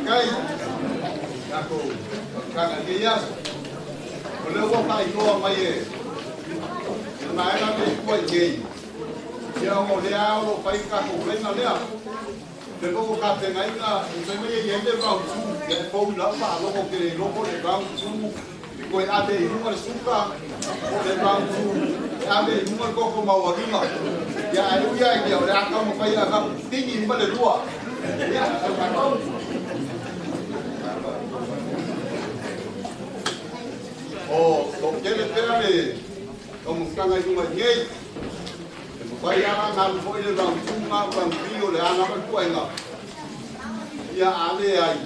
Kai, tatou tausaga i lenei aso. O lea ua faailoa mai e le vaega lea i tua i nei, ia ona o lea o lo o fai le tatou laina lea. Le loo tapenaina e fai mai e i ai le round 2, ia e fou i lau faalogo ou te le iloa po o le round 2 e toe ave i luga le suka, po o le round 2 e ave i luga le toto maualuga. Ia ae ui lava i lea, o le a taumafai e avatu tini ma le lua. Ia, sau tatou. O toatele pea le taumafataga i luga i nei. E mafai lava ona alu foi le round 2 ma round 3 o le a lava le ituaiga. Ia a leai,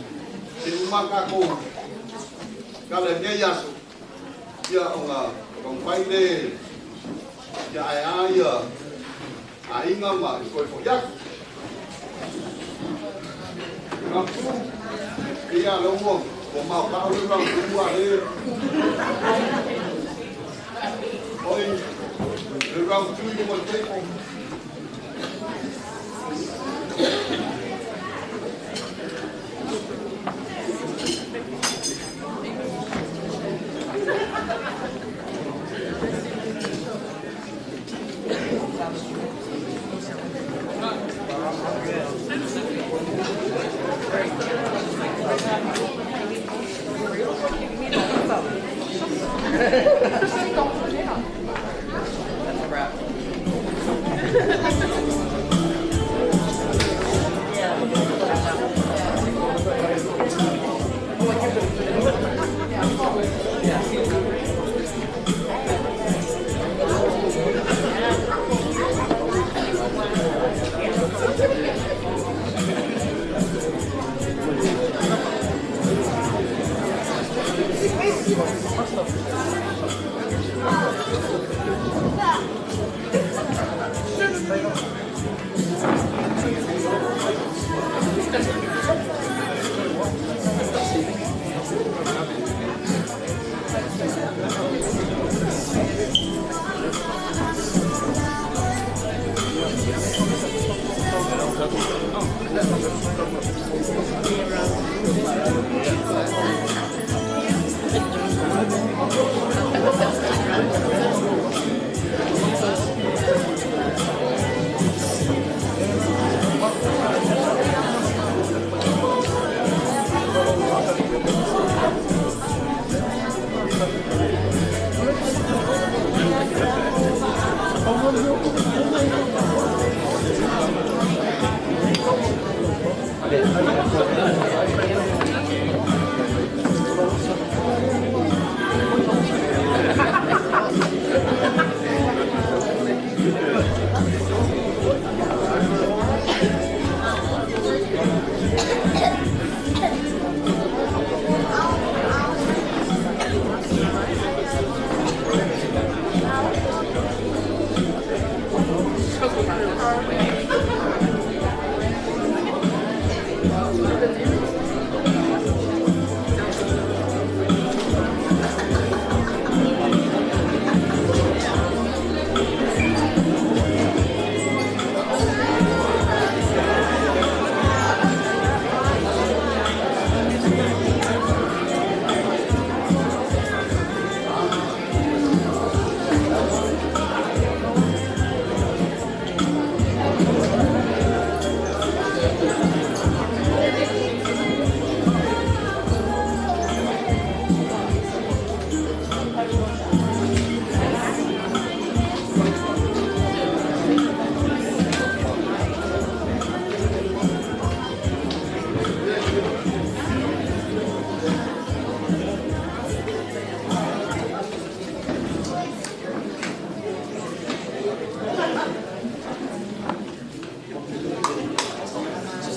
se uma tatou tala i lenei aso, ia ona taumafai le ia ae a ia aiga ma i toe foi atu. Round 2, ia lea ua maotao le round 2 a le oi le round 2 i luga o le table.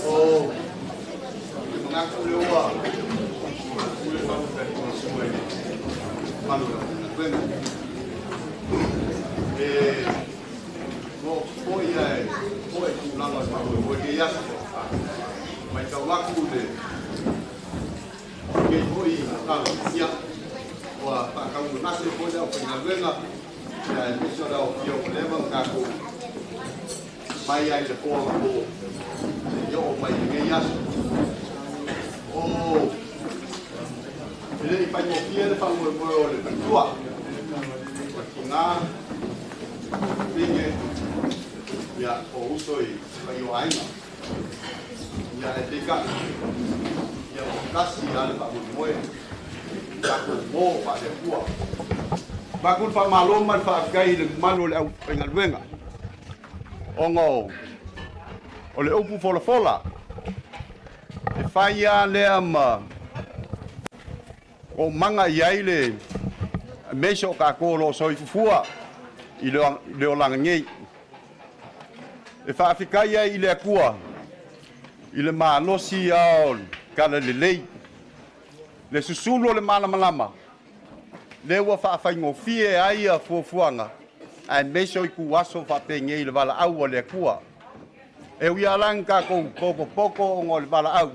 O te manatu lea ua pule faafetai i mamalu o le aufaigaluega. E lo foi ae poe tulaga o le faamoemoe i lenei aso. Matau atu le lenei foi tala, ia, ua faataumanase foi le aufaigaluega, ia aemaise o le aofia ua leva ona tatou mai ai i le po anapo seia oo mai i lenei aso. O e le i faigofie le faamoemoe o le faletua. O le tiga, fine, ia o uso i paia o aiga. Ia ae peitai, ia ua tasi lava le faamoemoe, tatou mo faale-Atua. Avatu le faamalo ma le faafetai i le mamalu o le aufaigaluega, ona o le upu folafola, e fai lava lea ma toomaga i ai le aemaise o tatou o lo o soifua i le olaga nei. E faafetai ai i le Atua i le malosi lava o le talalelei, le susulu o le malamalama, lea ua faafaigofie ai fuafuaga aemaise o ituaso faapenei i le valaau a le Atua. E ui lava la ina tatou potopoto ona o le valaau,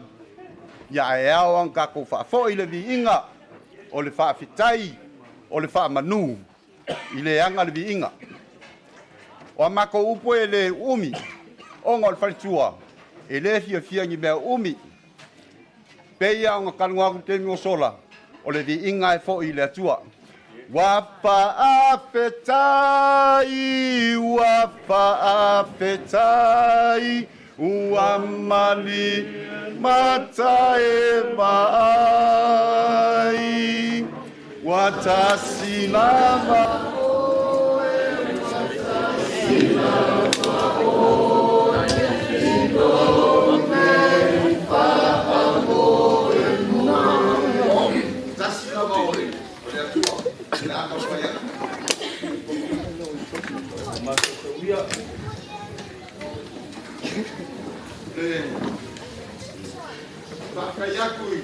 ia ae ao lava ona tatou faafoi le viiga o le faafetai o le faamanu i le aga le viiga. O a matou upu e le uumi ona o le faletua, e le fiafia ni mea uumi. Pei ona talanoa atu i le taimi ua sola, o le viiga e foi i le Atua. Ua faafetai, ua faafetai, ua mali mata e vaai. Ua tasi lava oe, ua tasi lava oe, i lou nei faamoemoe. Tasi lava oe, o le Atua, o le a taumafai atu. Le faafetai atu i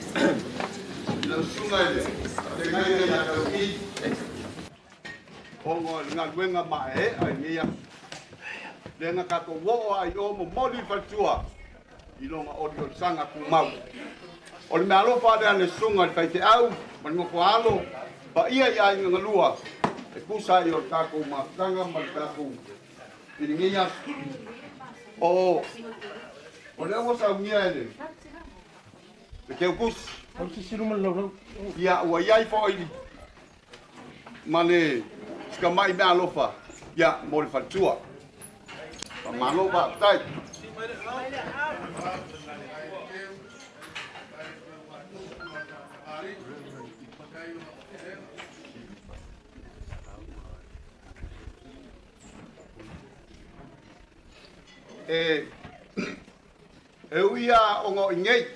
lau susuga i le faafeagaiga ia Tau'i ona o le galuega maeaea i lenei aso. Lea na tatou oo lava i o momoli le faletua i lona oliolisaga tumau. O le meaalofa lea a le susuga i le faifeau ma le nofoaalo paia i aiga galua e tusa ai o le tatou mafutaga ma le tatou i lenei aso. O lea ua saunia e le teutusi. Ia ua i ai foi ma le sikamai meaalofa ia mo le faletua. Faamalo faafetai. E ui lava ona o i nei,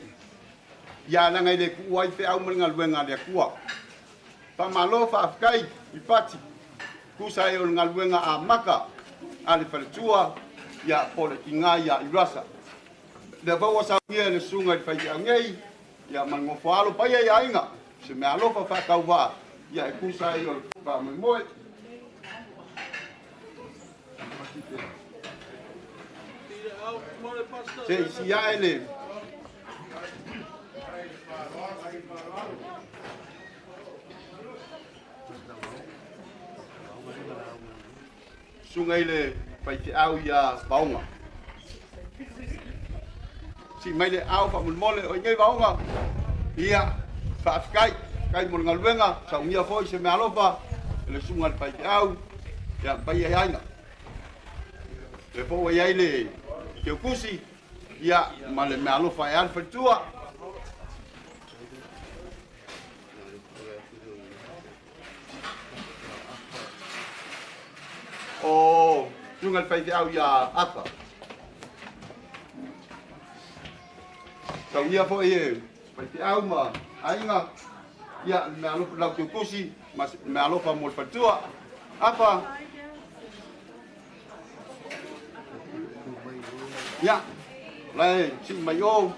ia leaga e le tuua ai feau ma le galuega a le Atua. Faamalo faafetai i Pati, tusa ai o le galuega amata a le faletua ia po o le tiga ia Irasa. Lea foi ua saunia e le susuga i le faifeau nei, ia ma le nofoaalo paia i aiga, se meaalofa faatauvaa ia e tusa ai o le faamoemoe. Se i siae le susuga i le faifeau ia Vaoga. Si mai le ao faamolemole o i nei Vaoga. Ia, faafetai, faafetai mo le galuega, saunia foi se meaalofa e le susuga i le faifeau, ia paia i aiga. Le foi ua i ai le teutusi, ia, ma le meaalofa e a le faletua. O susuga i le faifeau ia Afa. Saunia foi e faifeau ma aiga, ia, le meaalofa lau teutusi, ma le meaalofa mo le faletua. Afa. Ia, lai si mai o.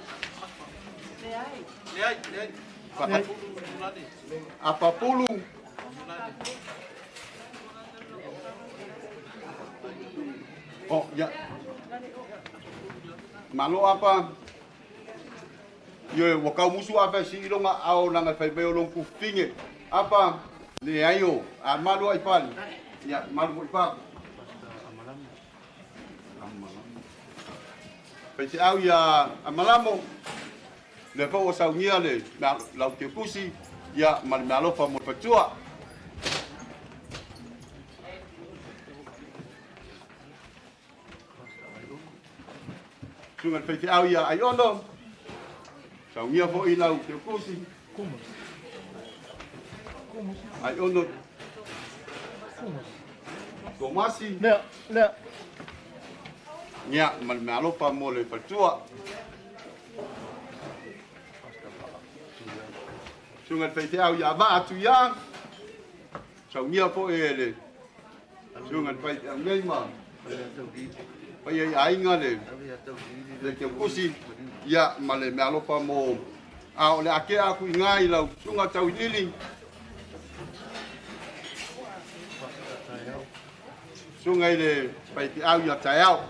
Afa pulu. Oh, ia. Malo apa. Ioe, ua kau musu afa si ilonga ao langa fai mai o long kufinge. Apa, le aio, a malu ai pali. Ia, malu i pa. Fai te au ia Amalamo. Le fo ua saugia le lau teukusi ia ma le mealofa mo le fatua. Suga le faifeau ia Aiono, saugia foi lau teukusi. Aiono Tomasi. Lea. Ia ma le mealofa mo le fatua. Suga le faifeau ia Vaa atu ia, saugia foi e le suga le faifeau nei ma paia i aiga le teukusi ia ma le mealofa mo a o le akea aku i ngai lau suga tauilili. Suga i le faifeau ia Taeao.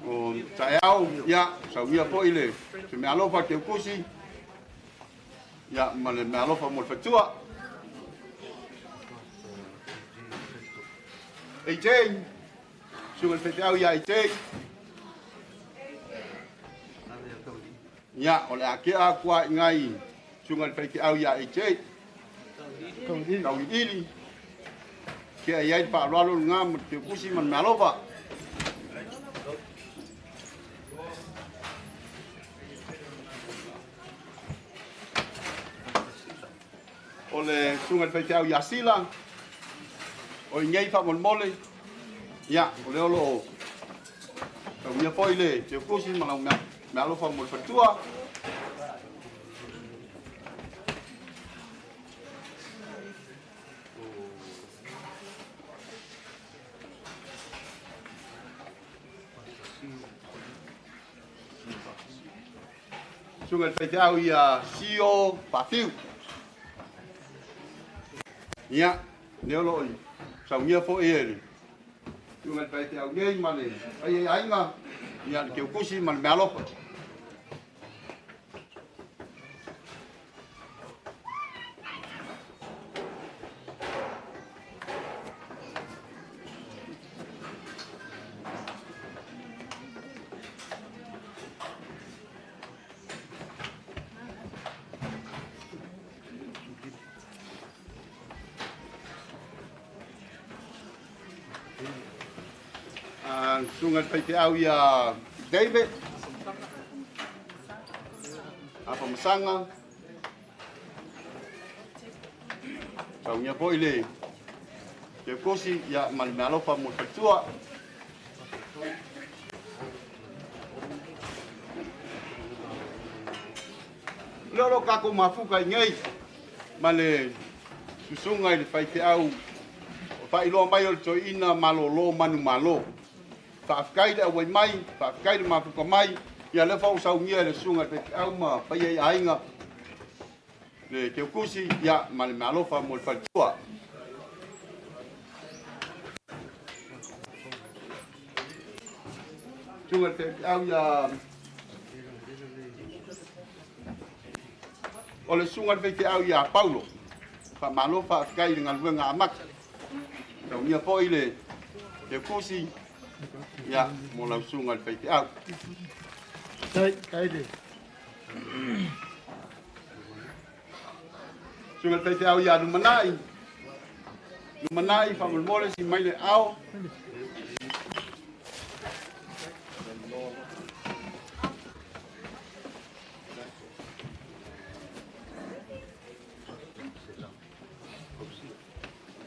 O Taeao ia saugia foi le se mealofa teukusi ia ma le mealofa mo le fatua. AJ, suga le faifeau ia AJ. Ia o le akea aku a i ngai suga le faifeau ia AJ. Tauiliili. Ke ai ai faaaloalo lena ma le teukusi ma le mealofa. O le suga le faifeau ia Sila, o i nei faamolemole, ia o lea o lo o saunia foi le teukusi ma lau mealofa mo le fatua. Suga le faifeau ia Sio Fafiu. Ia, lea o lo o saunia foi e le suga le faifeau nei ma le paia i aiga, ia le teukusi ma le mealofa. Suga le faifeau ia David Afamasaga, saunia foi le teukusi ia ma le mealofa mo le fatua. Lea o lo tatou mafuka i nei ma le susuga i le faifeau o faailoa mai o le toeaina malolo manumalo. Faafetai le auai mai, faafetai le mafuka mai, ia lea foi ua saunia e le susuga i le faifeau ma paia i aiga le teukusi ia ma le mealofa mo le faletua. Susuga i le faifeau ia o le susuga i le faifeau ia Paulo, faamalo faafetai i le galuega amata. Saunia foi le teukusi ia mo lau susuga i le faifeau. Tai le. Susuga i le faifeau ia Lumanai. Lumanai faamolemole si mai le ao.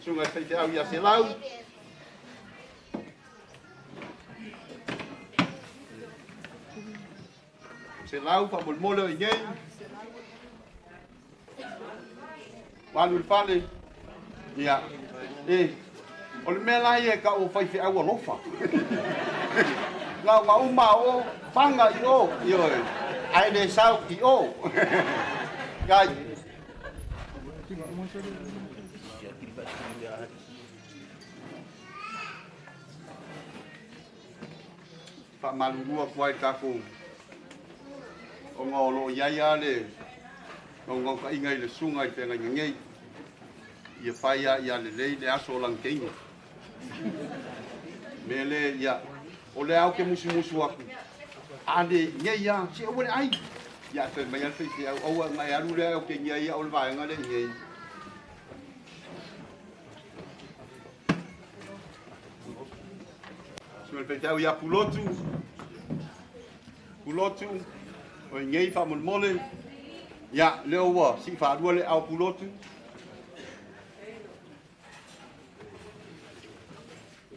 Susuga i le faifeau ia Selau. Selau faamolemole o i nei. Walu le fale. Ia. E, o le mea la ia e kau o faifeau alofa. Ngau ngau uma o, fanga i o, i oe. Ai le sau i o. Gai. Faamalulua ku ai takou ona o loo iai a le naunautaiga i le suga i feagaiga nei ia fai a ia lelei le aso o lagiteina. Mele ia o le au ke musu aku. Ale nge ia se o le ai. Ia fe mai al fe se au au mai alu le au ke nge ia o le vaenga le nge. Se le fe au ia pulotu. Pulotu o nge fa mole. Ia le o si fa le au pulotu.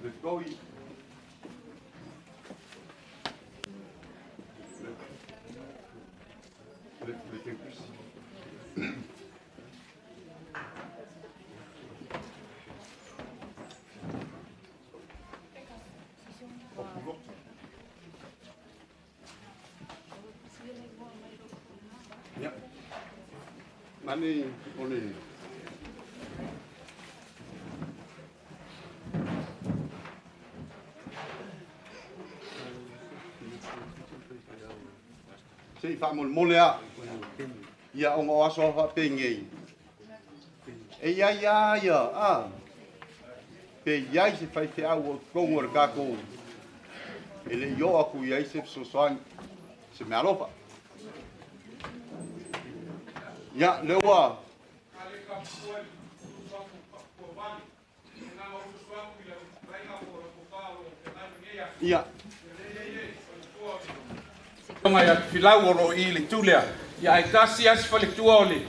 Le koi. Le tekusi. Ya. Mani ole. Se fa mol molea. Ia o aso fa pengei. E ia ia ia a. Pe ia se fai te au o kongo o kako. Ele yo aku ia se sosoan se me alofa. Ia lewa. Ia. Ngai a filau o lo i le tulea. Ia ai tasi asi fale tua o le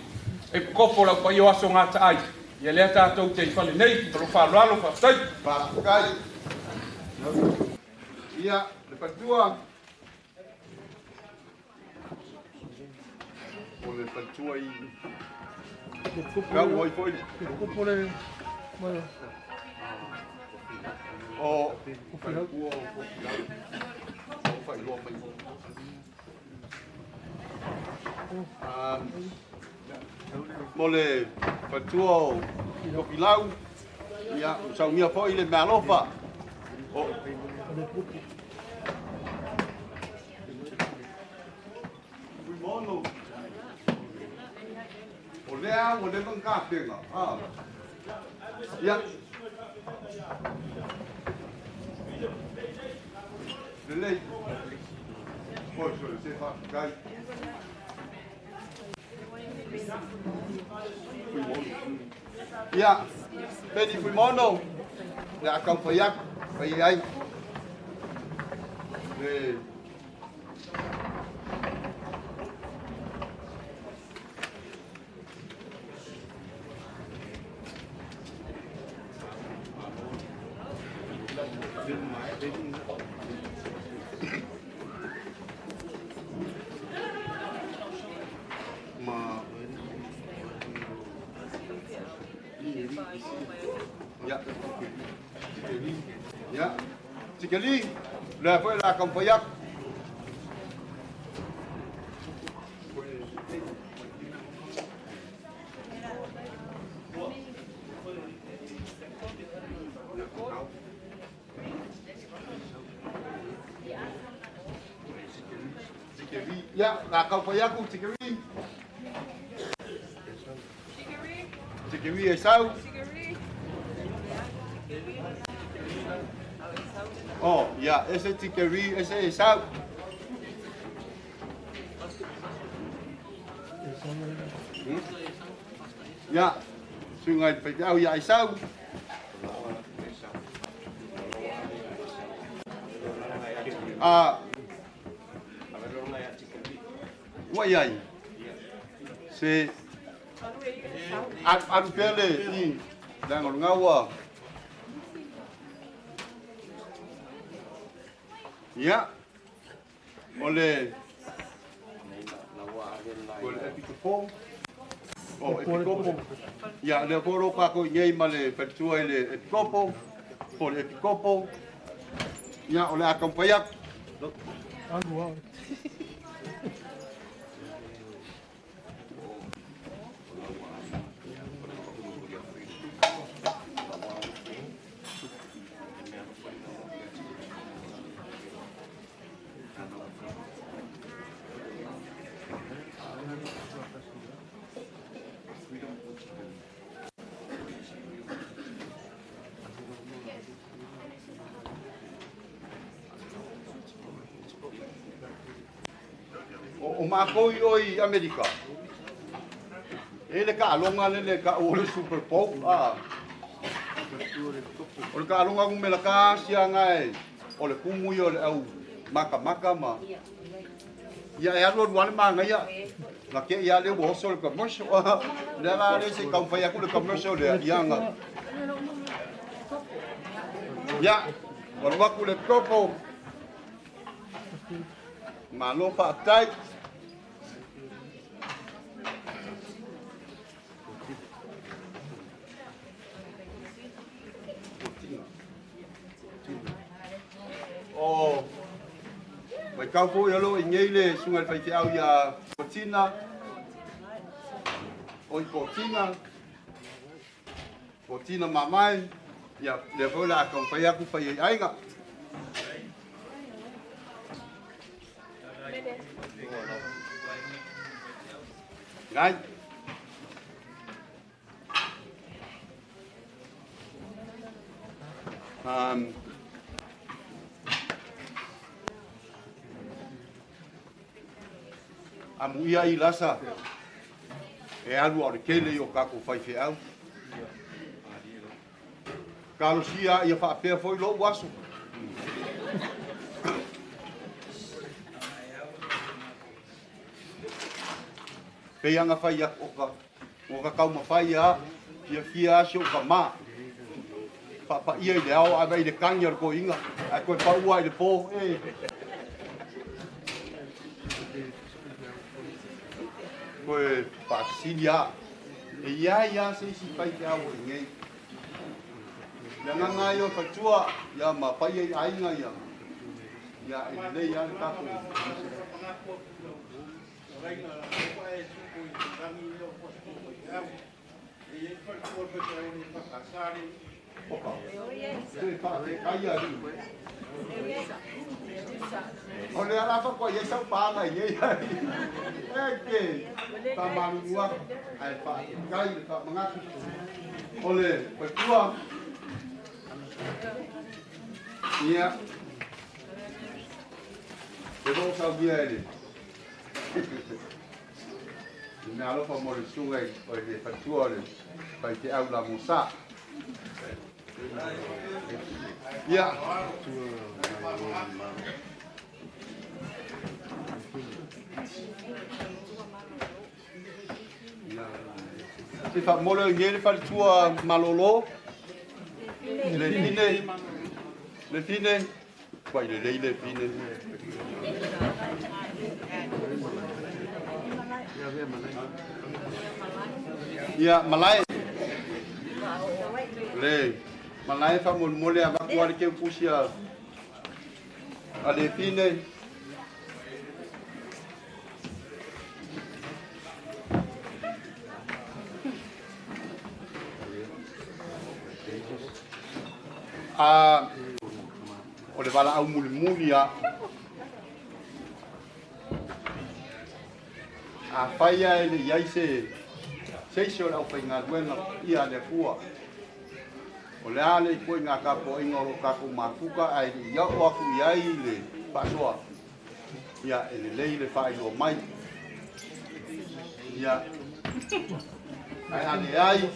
e kopo lau pa i o aso ngā ta ai. Ia lea tātou te i fale nei, o lo whaloalo whaftai. Whaftai. Ia, le whatua. O le whatua i... Kau hoi foi. Kopo le... O... Whatua o filau. O whailoa mai. Mo le whatua o Kofilau, ia, o saumia foi le mealofa. O. Fuimono. O lea, o le mangkapenga. Ah. Ia. Lelei. Oi, se whakakai. Ia, peni Fuimono, le akau whaiak, whai ai. Le... Ma... Ya. Ya. Tikeli, le foi la campaña. Ya, la campaña con Tikeli. Tikeli esau. Oh, ya, ese tikeri, ese esau. Ya, sungai pejau ya esau. Ah, wai se aru pele ni dango ngawa. Ya, ole, ole epikopo, oh epikopo. Ya, le koro kako ngei male pertua ile epikopo, ole epikopo. Ya, ole akompayak. O mākou i oi Amerika. E le kaaloga lele ka o le Super Bowl. O le kaaloga numela kasi anga e o le kumu i o le au makamaka ma. Ia e alu alu ale mangaia. Na ke ia le ua oso le commercial. Le la le se kaumawhai aku le commercial le ianga. Ia, o waku le kopo. Malo whaatai. O mai kau fo ia lo i ngei le sunga le whaite ia Kotina. Oi Kotina. Kotina mamai. Ia le fo la kau whai aku whai ai ainga. Ngai. Amu ia i lasa e alu au le kele i o kako whai wheau. Kalosia ia whaapea foi lou aso. Peianga whai o ka kauma whai a ia fia asio ka mā. Whapa ia i le ao ai le kangi o le koinga. Ai koe paua i le pō. E. Koe whaasili a. E ia ia se isi whai te ao i ngei. Ia nganga i o whatua ia ma whai ai ainga ia. Ia e lei ia le tātou. Oka. Te whaate kai a ri. O le ala whakwa i sau pāna i ei ai. E ke, tā manunua, ai whaate kai le whaamangatu. O le whatua. Ia. Te vau sau bia e le. I mea alofa mo le sunga i o le whatua o le whai te au la mosa. Ia. Te whamole o ngere wharitua malolo. Le fine. Le fine. Kwai le lei le fine. Ia, malai. Le, malai whamole a wakua le keu pusia. A le fine. A o le wala au muli muli a. A whaia e le iai se seisi o le au whainga luenga ia le kua. O le ale i koe ngā kapo inga o lo kako mafuka ai le ia o aku iai le whaasoa. Ia e le lei le whailua mai. Ia ai ane ai.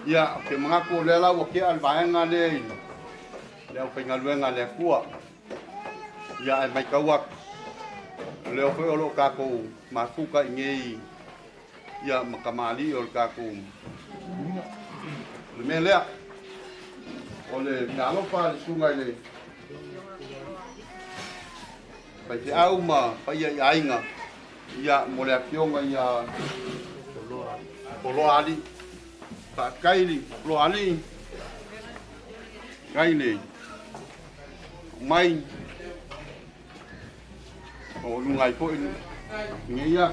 Ia, ke mangaku o lea lau o ke al vaenga le i le au whaingaluenga le akua. Ia, e mai kauak. Leo foi o lo kākou mafuka i ngei ia makamali o le kākou. Le mea lea, o le mea alofa le sunga i le pai te au ma paia i ainga. Ia, mo le afionga ia Poloa ali. Whaakaili, Poloa ali. Kaili. Mai. O lunga i po i ngeia.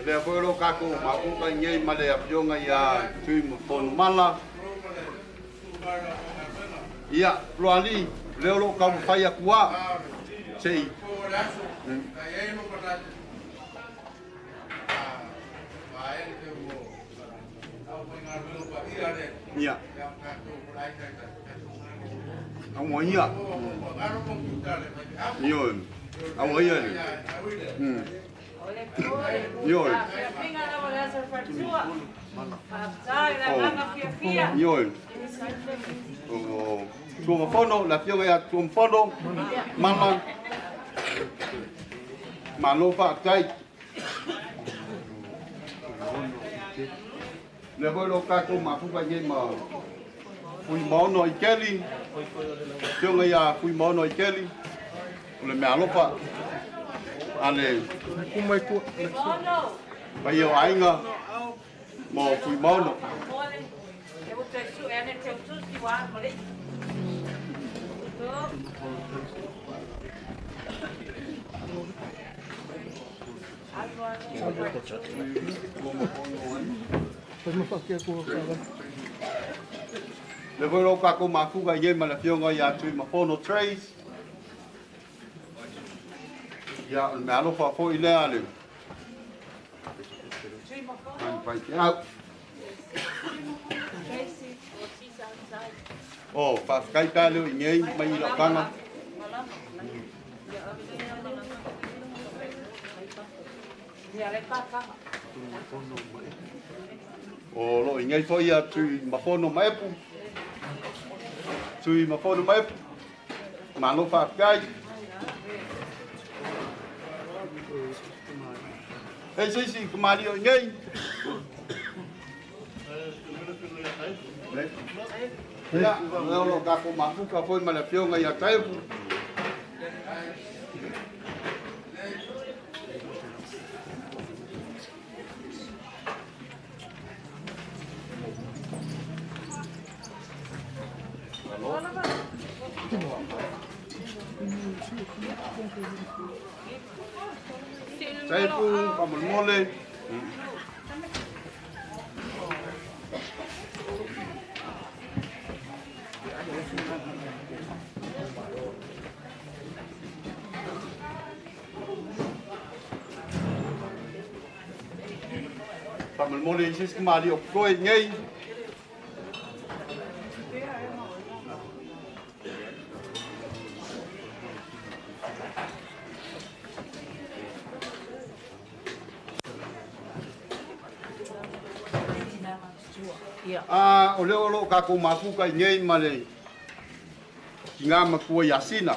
Lea foi lo kākou makuka i ngei ma le afionga ia tui mo Fonumala. Ia, Poloa ali, leo lo kau whai akua. Sei, Ia. Au ia. Io. Au ia. Io. Io. Tuamafono, la fioga ia Tuamafono, mama, malo faafetai. Le foi lo tatou mafuka i nei ma Fuimaono i Keli, fioga ia Fuimaono i Keli, o le mea alofa, ale paia o aiga mo Fuimaono. Le foi lo kako mafuka i ma le fioga ia Tuimafono Trace. Ia o le mea alofa foi lea le au. O, faafetai pea leo i nei mai i lautaga. O lo i nei foi ia Tuimafono Maepu. Tuimafono Maepu. Malo faafetai. Ei seisi kamali o i nei. Ia, o lo kako mafuka foi ma le fioga ia Taefu. Taefu, famolemole. Famolemole i se isi mali o koe nei. A o leo lo kako mafuka i nei ma le ki ngā makua ia Sina.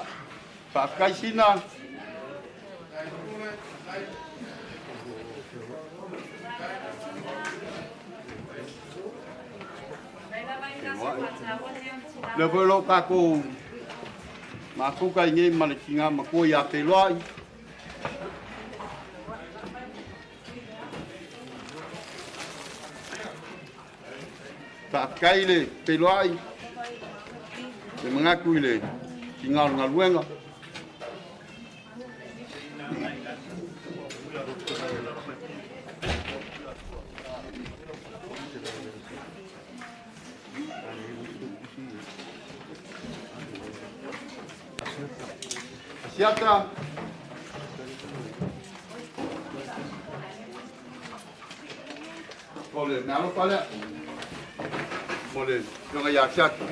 Faafetai Sina. Le foi lo kako mafuka i nei ma le ki ngā makua ia Te Loai. Faafetai le Te Loai, le mangaku i le ki ngā ngaluenga. Asiata. O le mea alofa lea. Mo le fioga ia Asiata.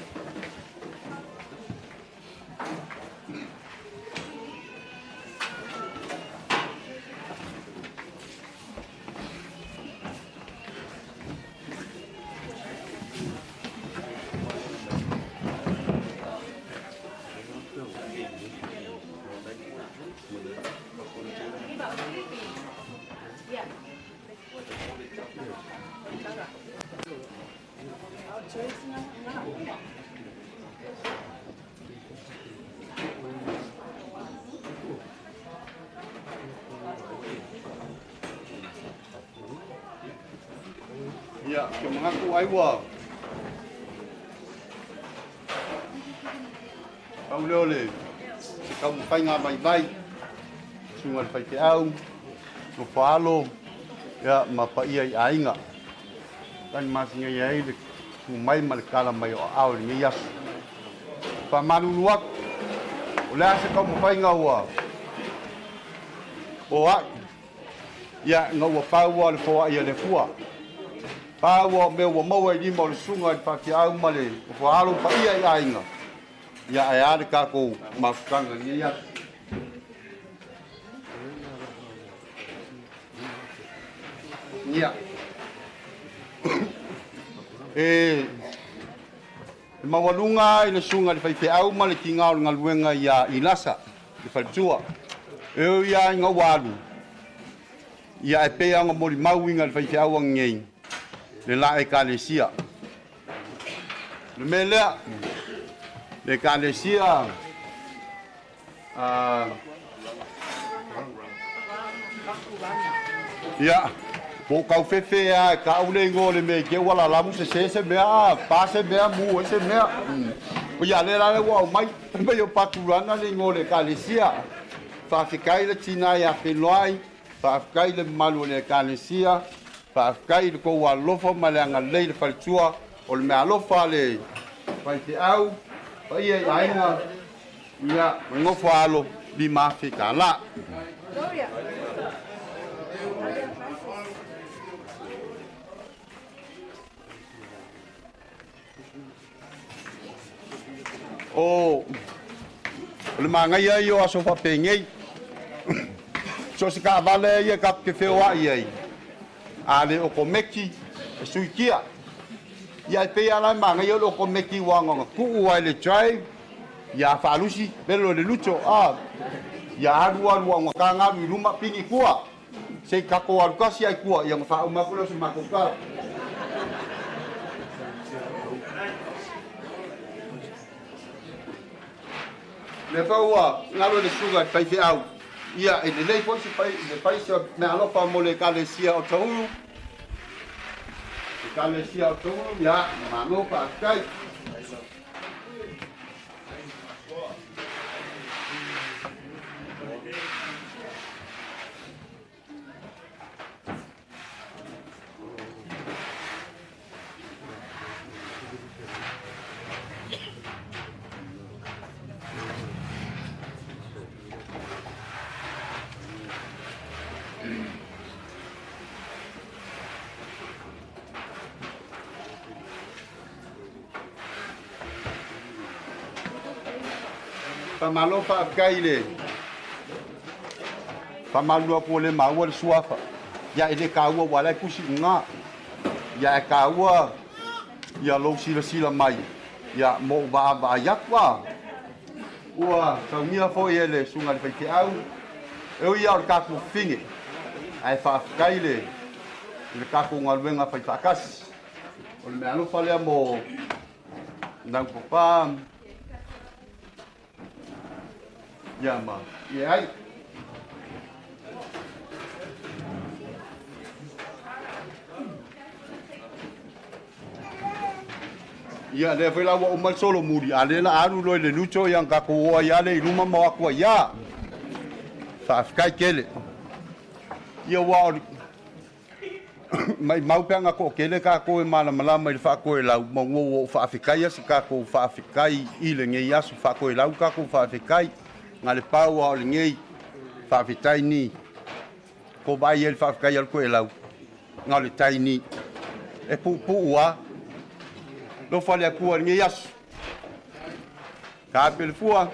Ia, ke mangaku ai ua. Pau leo le se kaumafaiga vaivai, suga le faifeau, nofoalo, ia ma paia i aiga. Tani masinga ia ai le tumai ma le kala mai o aao i lenei aso. Faamalulu atu, o le a se kaumafaiga ua foai. Ia nga ua paua le foai a le fua. Paua o mea ua maua i lima o le suga i le faafeau ma le foaalo paia i aiga. Ia ae a le tatou mafutaga i lenei aso. Ia. E maualuga i le suga i le faifeau ma le tiga o le galuega ia Ilasa, le faletua. E ui lava ina ua alu, ia e pei ona molimau uiga i le faifeau ananei, le la ekalesia. Le mea lea, le ekalesia ia, po kaufefe a ka ule ngo le me ke wala la mu se se mea pa se mea mu se mea. O ia le la ua mai mai o paturana le ngo le ekalesia. Faafetai le tina ia feiloai, faafetai le mamalu o le ekalesia, faafetai le kou alofa ma le agalelei le faletua o le mea alofa le faifeau paia i aiga ia nofo alo 5,000 tala. O le magaia ia o aso faapegei. So se kaavale ia ka te feoai ai. A le o komeki e suikia. Ia e pei ala magaia o komeki ua ngona kuu ai le drive. Ia faalusi velo le luto a. Ia alu alu ua ngaka ngalu i luma pingi kua. Se kako alu kasi ai kua ia ngawha umaku leo se makoka. Le faua ngalo le suga i faifeau. Ia e lelei foi se pai le pai se mea alofa mo le ekalesia o Taulu. Ekalesia o Taulu ia malo faafetai. Malo faafetai le famalua ko le maua le suafa. Ia e le kaua ua lai kusi uga. Ia e kaua ia lou silasila mai. Ia mo vaavaai atu a. Ua saunia foi e le suga le faifeau. E ui ia o le tatou fine. Ae faafetai le tatou galuega faifaatasi. O le mea alofa lea mo naupapa. Ia ma, ia ai. Ia lea foi la ua uma le solomuli, a lea la alu loa i le luto ia tatou oa ia le i luma ma o atu ai ia. Faafetai tele. Ia ua o mai mau peaga toatele tatou e malamalama i le faatoelau ma ua ou faafetai a se tatou faafetai i lenei aso faatoelau tatou faafetai. Nga le pau o lenei faafetai ni ko vai e le faafetai a le toelau nga le tai ni e puupuu a lofa le Atua i lenei aso. Ka ape le fua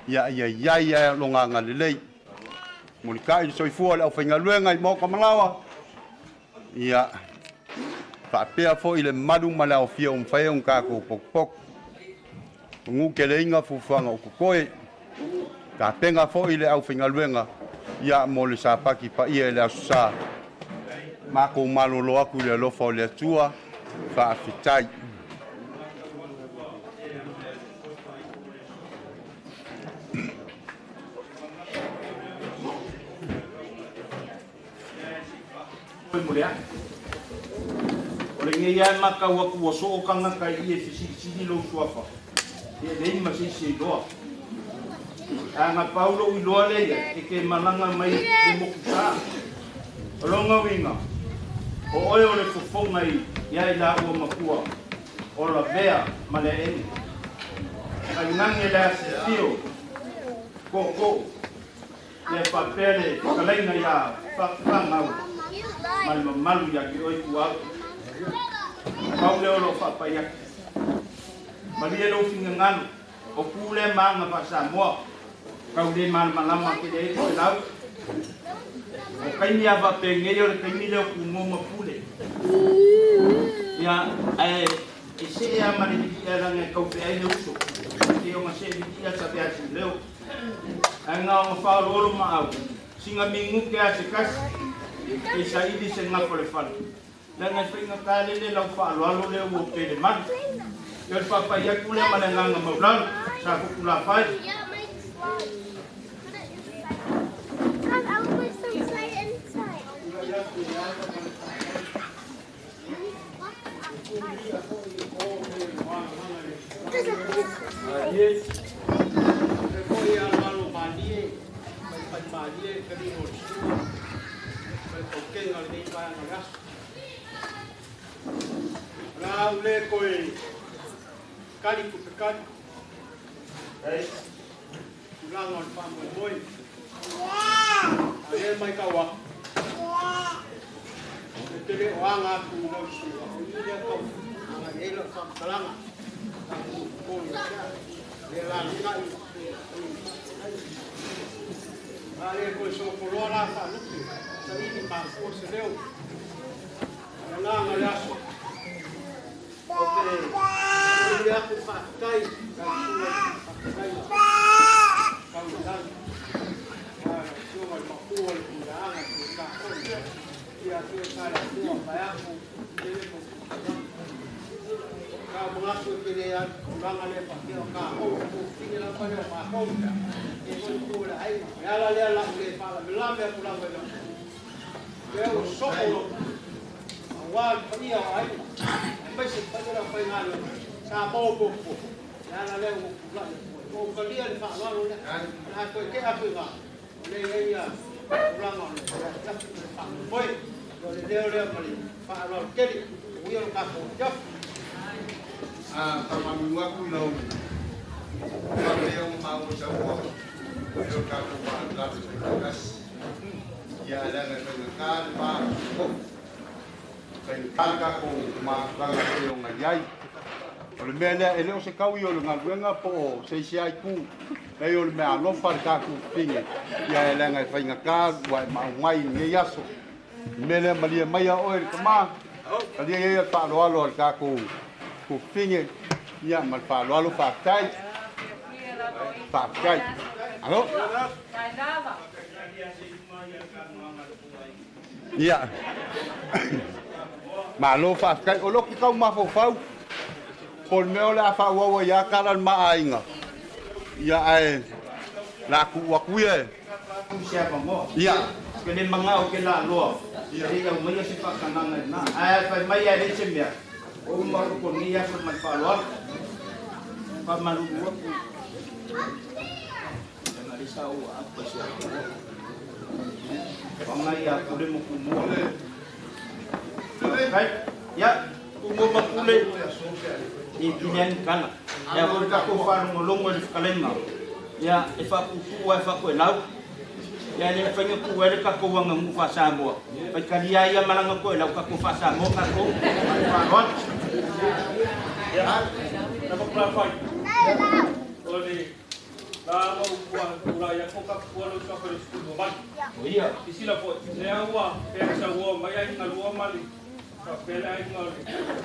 ia ia ia ia loga agalelei. Mulikai le soifua le aufaigaluega i maoka malaoa. Ia faapea foi le malu ma le aofia o mafai ona tatou pokopoko. Ugu keleiga fuafuaga o totoe. Tapena foi le aufaigaluega ia mo le sapaki paia i le aso sa. Makou malolo atu i le alofa o le Atua. Faafetai. O le ngei ai makau aku ua soo kangaka i e fesilisili lou suafa. E lei ma seisi e iloa. A nga paulo i loa leia e ke malanga mai le moku sa. O longa uiga, o oe o le fofoga i ia i la ua makua, o la vea ma le aene. Ainage le asifio, koko. Ia faapea le fetalaiga iā Fagau ma le mamalu ia te oe Tuau. Pau lea o lou faapai atu. Malie lou finagalo, o ku lea ma aga faa-Samoa, tau le malamalama tele ai Toelau. O taimi lava faapenei o le taimi lea o Tumua ma Pule. Ia, ae e see lava ma le lili'a leaga e taufeai le uso, pei ona see lili'a Saveasiuleo. Ae na ona faaoloolo maau, sina minute lava se tasi, se i saili se gafa o le fale. Leaga e faigata lele lau faaaloalo lea ua pele malu. Ia o le faapai atu lea ma le agaga maulalo, sa Tupulafai. Malie, e foi aloalo malie, faifai malie le taliga o le sua, ma le tautega o lenei vaega o le aso. O le a ou le toe tali tupe tali, tulaga o le faamoemoe. A o lea e matau atu, ou te le o aga atu i lau susuga, o i lea tau agai ai lau faamatalaga, tatou popo ia te au, lea alaalatai a le toe sopoloa la faalupe, saili mafua se leo. O le agaga o le aso, ou te momoli atu le faafetai i lau susuga i le faafeagaiga tau i lagi, lau Afioga i le Maopu o le Tuiaana Tuitafoi, ia atu e sa le Atua vaeatu tele mo tulaga. Sa ou manatu e tele lava le tulaga lea faapea o tatou o tuafafine lava lea o matou e foi tu o le aiga. O le ala lea la u le faalavelave atu lava i lau lea ua soo lou aua le paia o aiga aemaise le paia o le aufaigaluega sa maopoopo. O le ala lea ua ou tulai atu ai. Ua ou talia le faaaloalo lea. O le a toe tea atu i ina, o lea e i ai ia tulaga o le afiafi ma le faamoemoe. O le leo lea ma le faaaloalo tele. Manuia lo tatou afiafi. Faamalulu atu i lau faapea ua maua saunoa o lea o tatou faalavelave taitasi. Ia ae leaga e faigata le va faigata le tatou mafutaga e pei ona i ai. O le mea lea, e le o se taui o le galuega po o se isi lava itu, leai o le mea alofa le tatou fafine, ia e leaga e faigata ua e maau mai i lenei aso. O le mea lea, malie maia oe le tama, talia ia le faaaloalo a le tatou fafine, ia ma le faaaloalo, faafetai. Faafetai. Alo? Ia. Malo faafetai. O lou tau mafaufau, po o le mea o le a faaauau ai lava tala a le ma aiga. Ia ae o le a tuu atu ia e. Se avanoa. Ia. Ke le manao ke laloa, e le i aumaia se faatagaga i ina. Ae fai mai a leai se mea, o uma atu ko lenei aso ma le faaaloalo. Faamalulu atu. Leaga lea sa ou aapa i se avanoa. Paga ia Pule ma Tumua. Faafetai. Ia, Tumua ma Pule, e pili ai ni tala. Lea foi le tatou faalogologo i le fetalaiga, ia, e faapuupuu lava e faatoelau. Ia, e le mafai ona tuua ai le tatou aganuu faa-Samoa. Faitalia ai ia ma lana toelau, tatou faa-Samoa tatou. Ma le faaaloalo. Ia, lava Pulafai. O le la ma ua tulai atu ka pua lo sa fale sukulu mai. O ia. Sisila foi, lea ua pea sauoa mai ai galua ma le faapea le aiga o le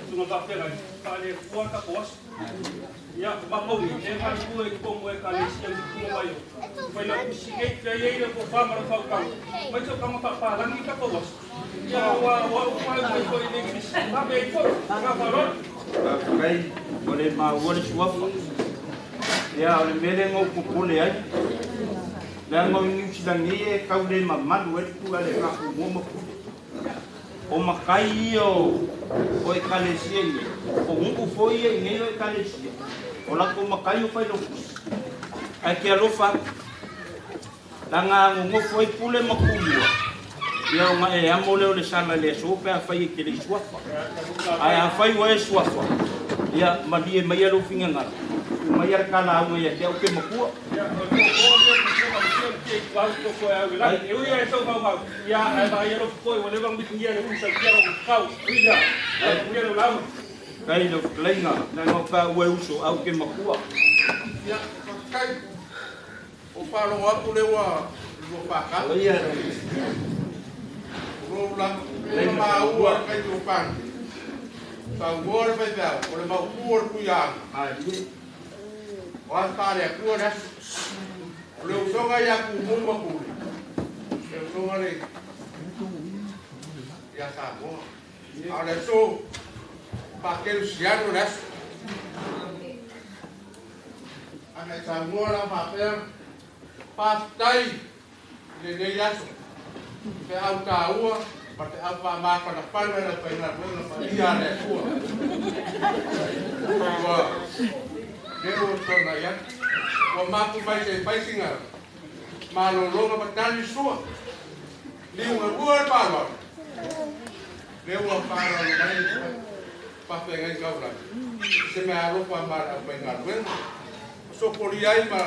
susuga faafeagai, faale fua tatou aso. Ia, mapauni, le galulue i totonu o ekalesia i tupu mai o. Failautusi nei, fea i ai le tofa ma le faautaga, mai se tama faapalagi tatou aso. Ia, ua ua uma ai foi i le Igilisi, ave ai foi, nga faaaloalo. Faafetai ua le maua le suafa. Ia, o le mea lea na ou popole ai, leaga o Niu Sila nei e tau le mamalu ai le tulaga i le tatou moa ma pule. O matai ia o Ekalesia i inei, o nuu foi ia i inei o Ekalesia, o latou matai o Failautusi. Ae ke alofa atu, leaga a nonofo ai Pule ma Tumua, ia ona e amo lea o le sala i le aso pe afai e te le i suafa. Ae afai ua e suafa, ia malie maia lou finagalo, tuu maia le talauga ia te au ke matua. Ia, o le tootoo lea o Tumua ma le te ku au ko ko au la e ui e tau mau mau ia ai ba ia lo ko o le bang mi ia le u sa kia lo kau ui ia ui lo lau kai lo kleinga na no pa ue uso au ke makua ia kai o pa lo atu le ua lo pa ka ia ro la le ma ua kai lo pa sa ua le pa o le mau ku o ku ia ai o pa le ku na o le usoga ia ku mu ma ku le usoga le ia sa mo a le so pa que Luciano nas a me sa mo la pa per pa tai le le ia so pe au ta ua pa te au pa ma pa na pa na pa na pa ia le ku ua le o to na ia ua mapu mai se paisinga malologa matali sua liuga lua le palo le ua palo mai pafeagai taulagi se mea alofa ma le aufaigaluega sopolia ai ma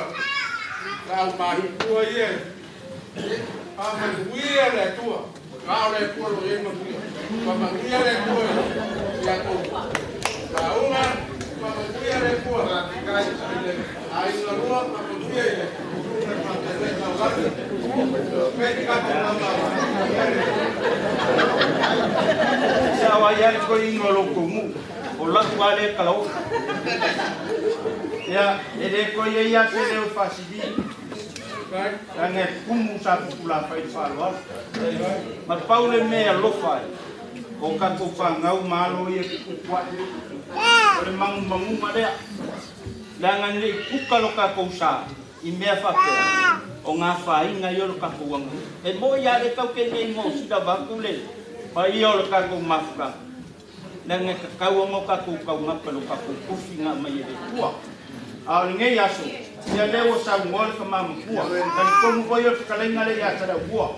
le aumātukua ia faamanuia le Atua a o le Atua lo iai manuia faamanuia le Atua ia tou lauga faamanuia le Atua aiga lua faamanuia i le sa wa ia ko ingo lo komu o la wa le kala ia e le ko ia ia se le fasili nga kumu sa pula fa fa lo ma paule me alofa o ka ko fa ngau malo ia ku kwa o le mangu mangu ma le la nga le kuka lo ka ko sa i mea whapea o ngā whainga i oro kako wanga. E mo ia le tau ke nei mo sida wakule, pa i oro kako mafuka. Nanga ka kaua mo kako kau ngapa lo kako kufi ngā mai e le kua. A o ngei aso, ia leo sa ngol ka mamapua. Tani komu voi o te kalenga le ia tara ua.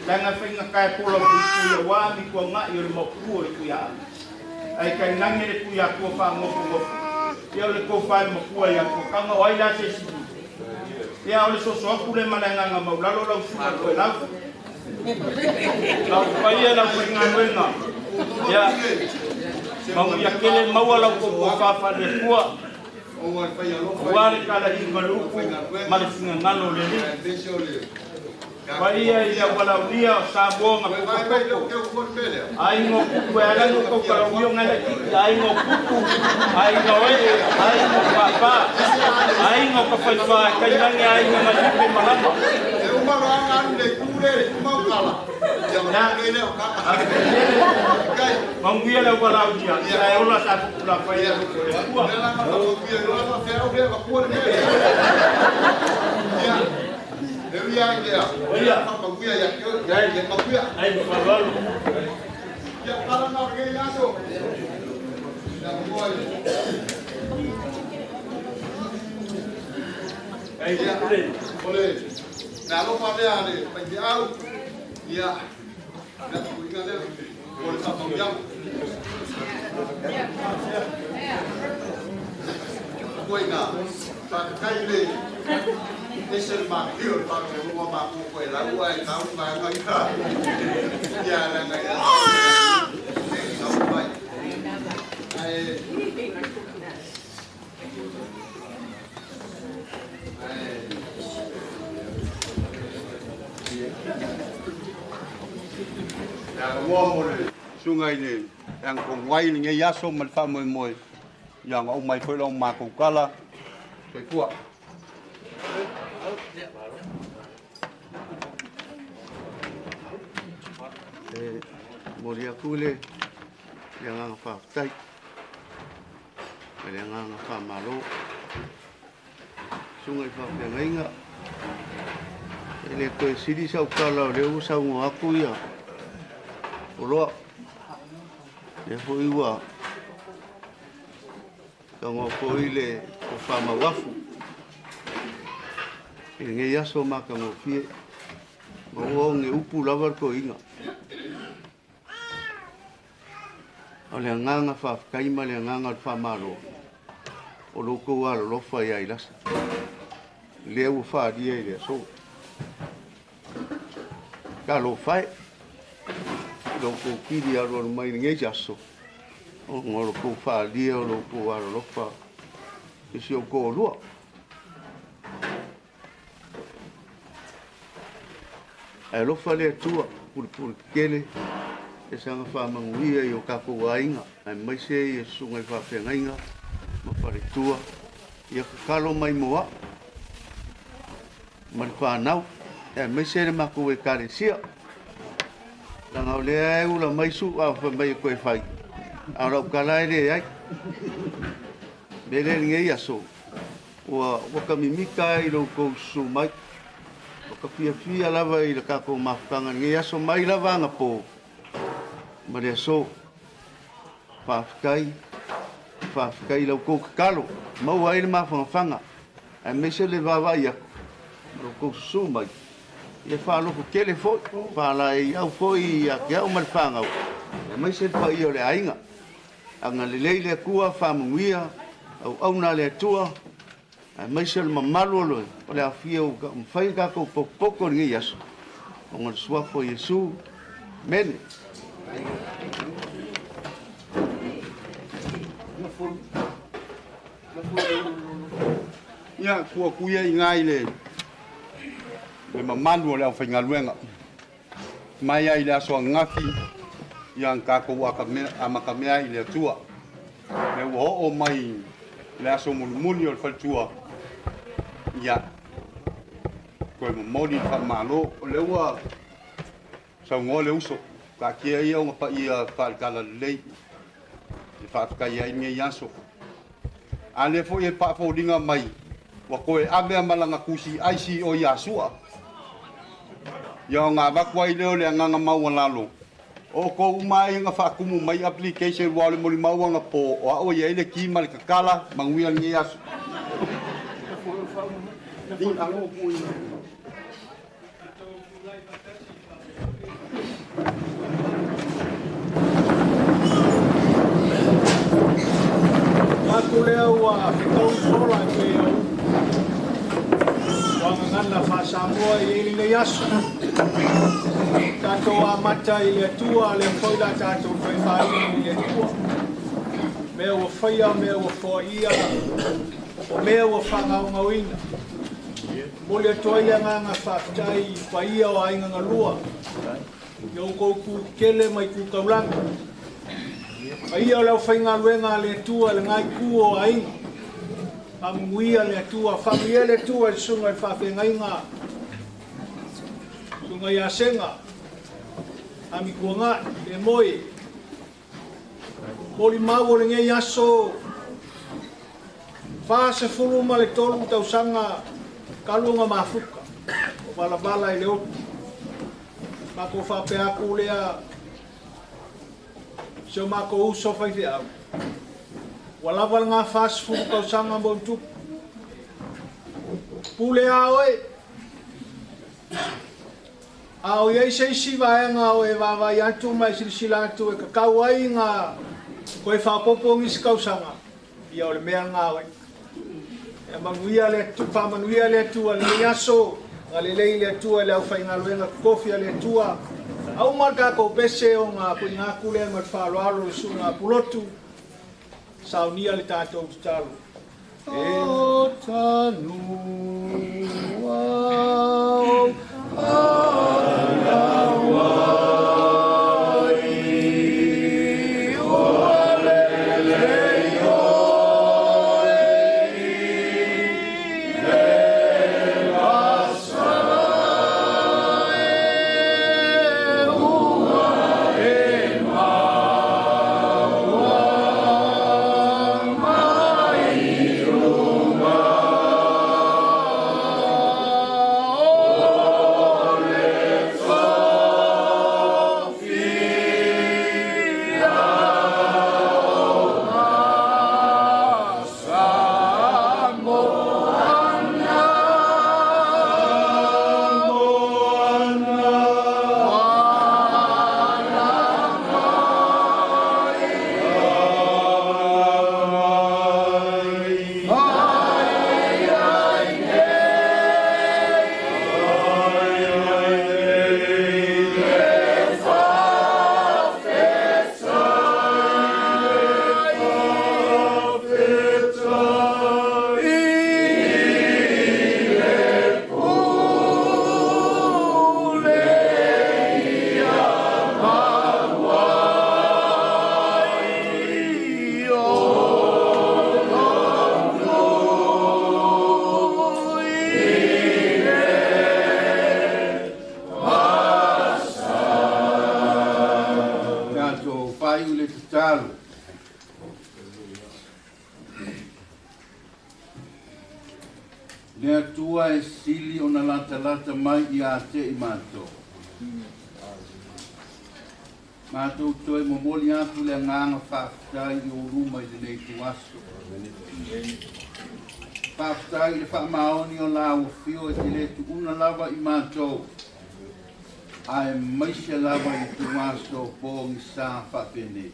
Nanga whainga kai pola kui kuia wā mi kua ngā i o le mokua le kuia a. Ai kai nange le kuia kua wha ngofu ngofu. Ia o le kōwhai mapua ia kua kanga o ai la se siku. Ia o le soso aku le malanganga mau lalo lau suka koe lau. Lau paia lau whaingaluenga. Ia mau ia kele maua lau koko whawha le kua. Ua le kala hinga le upu ma le fingangalo le li. Paia ia walaulia o Samoa nga koko. Ai ngo kuku e ala ngo koko uio ngale kiki. Ai ngo kuku, ai ngo e, ai ngo papa. Ai ngo ka whaiwha, kai nange ai ngo malipe malama. E umaro anga anu le kure, umau kala. Ia le leo kaka. Manguia le walaulia, ia e ola sa pupula whai a koko le kua. Nela nga whakauia, nela nga wheau lea wakua le mea. Ia. Ia ia. Ia maguia ia ia maguia. Ai mawalo. Ia para na ke aso. Ya moi. Ai ole. Ole. Na lo pa le ale pa ia au. Ia. Na ku inga le. Ole sa maguia. Koinga. Pa kai le. Ese el marquillo, el paro de humo más poco el agua, el agua, el agua, ya la ya. Ya mo le sungai le yang kong wai le ya so mal fa moi moi yang au mai foi lo ma ko kala foi fua. E mori aku le le nganga whaatai, le nganga whaamalo, sunga i whaapea e le toe siri sau kala o leo sau ngō aku ia, o loa, le fo iwa, ka ngō fo i le o whaamawafu, e ngei aso maka ngō fie, ma ua o nge upu lava ko inga. O le anganga whaafkai ma le anganga o whaamalo o loko wa lolofa ia i lasa. Lea ua whaaria i lea so. Talofa e i lo outou kili alualu mai i lenei aso, ona o lo outou faaalia o lo outou alolofa i si ou toalua. Ae alofa le Atua, pulupulu tetele e saga faamanuia i o tatou aiga, aemaise ia susuga i faafeagaiga ma faletua, ia tatalo mai mo au ma le fanau, aemaise le matou Ekalesia. Leaga o lea e ula mai su'a fai mai e toe fai, a o lau tala e leai. O le mea lea i lenei aso, ua tamimita ai i lo outou susu mai. O ka fiafia lava i le tatou mafutaga i lenei aso mai lava anapo ma le aso. Faafetai, faafetai i la outou tatalo, maua ai le mafanafana, aemaise le vaavaai atu ma lo outou susu mai. Ia faalofo tele foi, faalaeiau foi ia te au ma le fanau, aemaise le paia o le aiga. Agalelei le Atua, faamanuia auauna a le Atua, aemaise o le mamalu o le aofia ua mafai ona tatou potopoto i lenei aso, ona o le suafa o Iesu. Amene. Ia, tuu atu ia i ina i le mamalu o le aufaigaluega. Mai lava i le aso ananafi, ia na tatou amatamea ai i le Atua. Lea ua oo mai i le aso mulimuli o le faletua, ia, toe momoli le faamalo. O lea ua saunoa le uso, taatia ia ona paia faale-talalelei e faafetaia ai lenei aso. A lea foi e faafoliga mai, ua toe ave ma lana tusi ICO ia Sua. Ia ona avatu ai lea o le agaga maualalo, o outou uma ai na faatumu mai application ua o le molimau anapo, o au e i ai le ki ma le tatala, manuia lenei aso. Manatu lea ua fetau sola e pei o upu ua gagana faa-Samoa i ai lenei aso. Tatou amata i le Atua, lea foi la tatou toe faaiu i le Atua. Mea ua faia, mea ua foaia, o mea ua faagaogaoina. Momoli atu ai le agaga faafetai i paia o aiga galua, i outou tu tele mai tu taulaga. Paia o le aufaigaluega a le Atua i lena itu o aiga. Faamanuia le Atua, faamanuia le Atua i le susuga i le faafeagaiga, susuga ia Sega, Amituanai, le moe. Molimau o lenei aso, 43 tausaga talu ona mafuta, o valavala i le otu. Matou faapea atu lea, si o matou uso faifeau, ua lava lena 40 tausaga mo tupu. Pule a oe, a o i ai se isi vaega o e vaavaai atu ma e silasila atu e tatau ai na toe faaopoopo nisi tausaga, ia o le mea lena oe. E manuia le Atua, faamanuia le Atua i lenei aso, agalelei le Atua i le aufaigaluega totofi a le Atua. Auma le tatou pese ona tuuina atu lea ma le faaaloalo i le susuga a Pulotu, saunia le tatou tatalo. E tanua o ai, ua lelei oe i le lasa e, ua e maua mai luga o le tatalo. Le Atua e sili ona latalata mai ia te i mātou. Mātou toe momoli atu le agaga faafetai i ou luma i lenei tuaso. Faafetai i le faamaoni o la ua fio e te le tuuna lava i mātou. Ae maise lava i tuaso pogisa faapenei.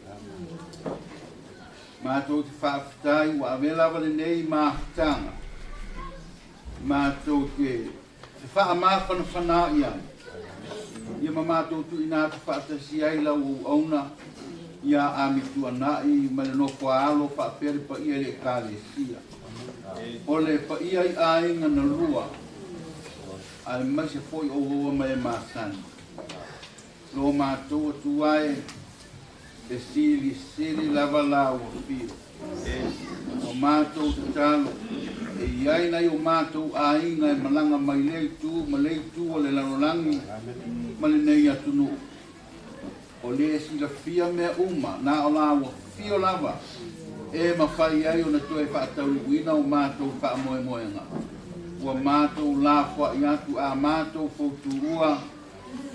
Mātou te faafetai ua ave lava lenei mafutaga. Mātou te whaamafanafana i ai. Ia ma mātou tu ina atu whaatasi ai lau au auna ia amituanai ma le nofo alo whaapere pa ia le ekalesia. O le pa ia i aiga na lua, ae maise foi o ua mai e masani. Lo mātou atu ai e sili sili lava la ua fio. O mātou tatalo, e iai nai o mātou aiga e malaga mai lea itu ma lea itu o le lalolagi ma lenei atunuu. O le silafia mea uma na o la ua fio lava e mafai ai ona toe faataunuuina o mātou faamoemoega. Ua mātou lafoai atu a mātou foutuua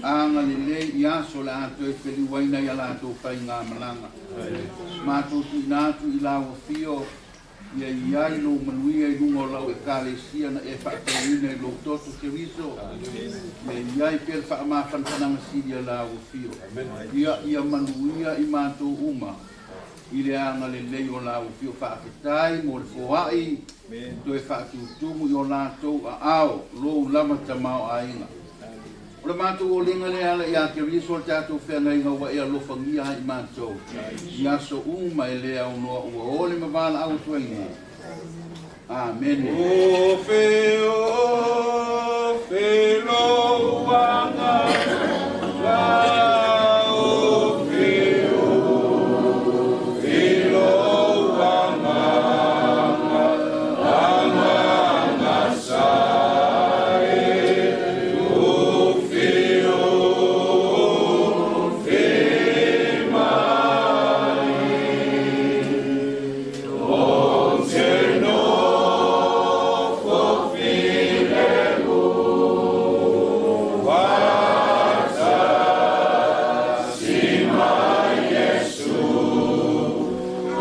aga lelei i aso le a toe feliuaina ia latou faigamalaga. Mātou tuuina atu i la ua fio ia iai lou manuia i luga o lau ekalesia na e faatauina i lou toto Keriso. Ia iai pea le faamafanafanaga sili a la ua fio. Ia ia manuia i mātou uma i le aga lelei o la ua fio faafetai mo le foai toe faatutumu i o latou aao lou lava tamao aiga. O le mātou olega le ala ia Keriso le tatou feagaiga ua e alofagia ai mātou. I aso uma e le aunoa ua ole ma valaau atu ai nei. Amene. O fe o fe lo wanga la o fe o fe lo wanga anga sa e o fe o fe mai o te no fo file o vata si mai Jesu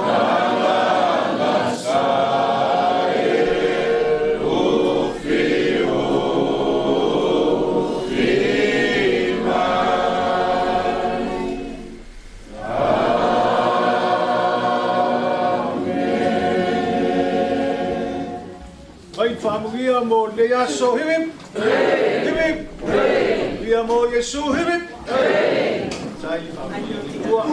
ala sa e o fe o fe mai. Mai whaamungia mo le aso, hip hip! Hip hip! Ia mo Yesu, hip hip! Tai whaamungia le tua.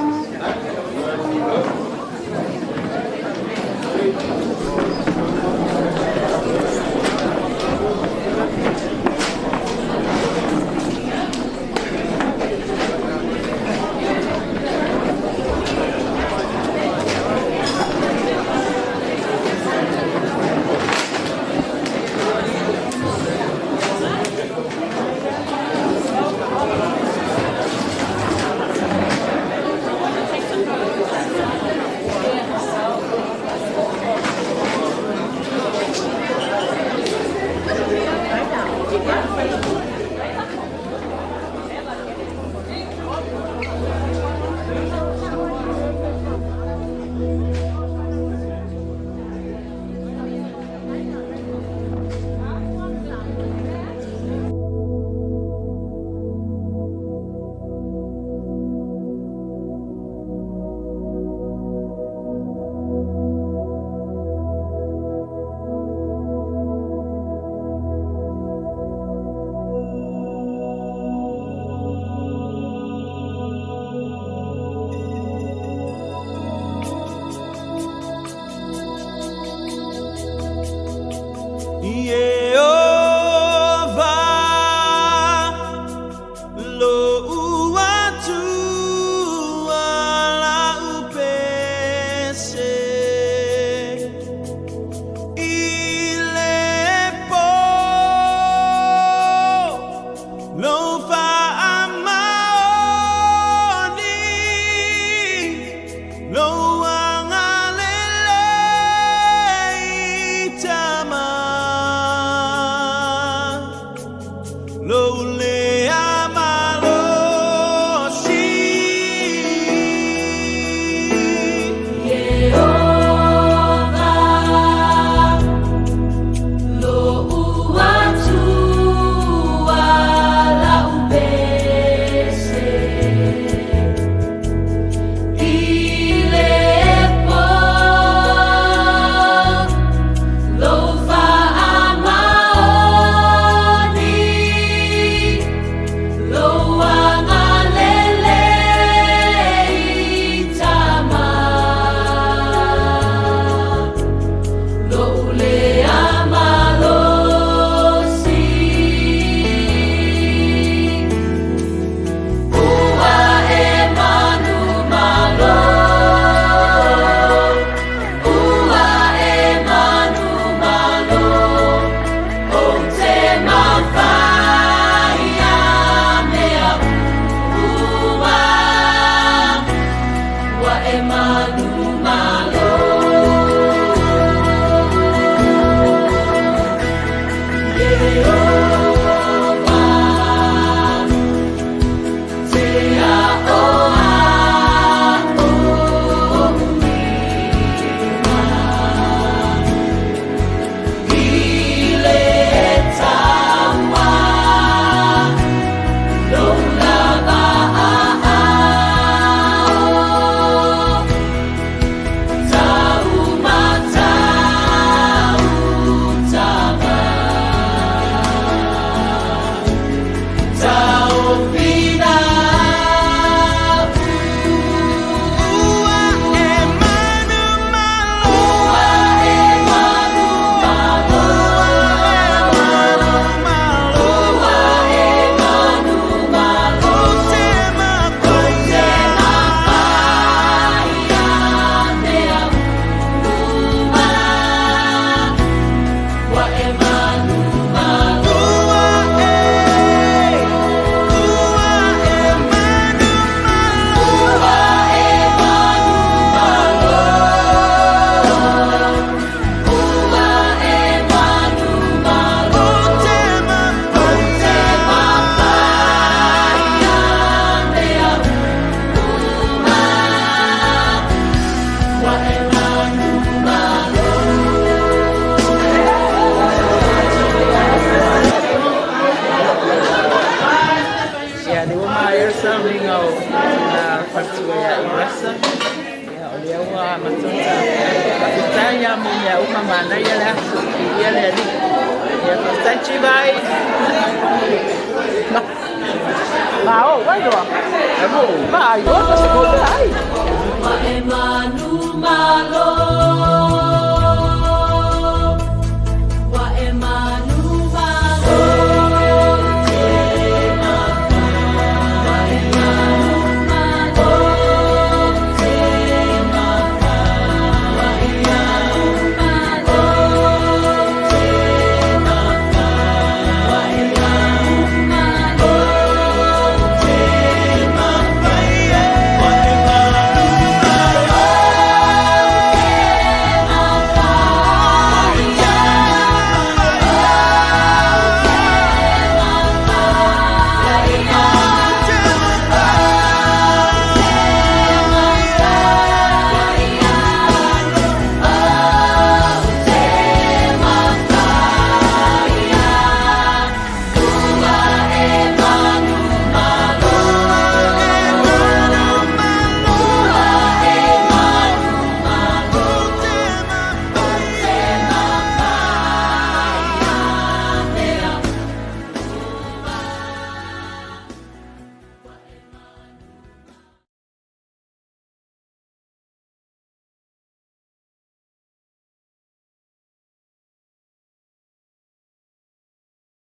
feagaiga o tina faletua ia Irasa. Ia, o lea ua amata ona tapena. Faafetai lava mo mea uma, manaia le aso, viia le Alii. Ia, faafetai Chivai. Ma o, vai loa. Ma ai, o, ta se ai. E manu malo.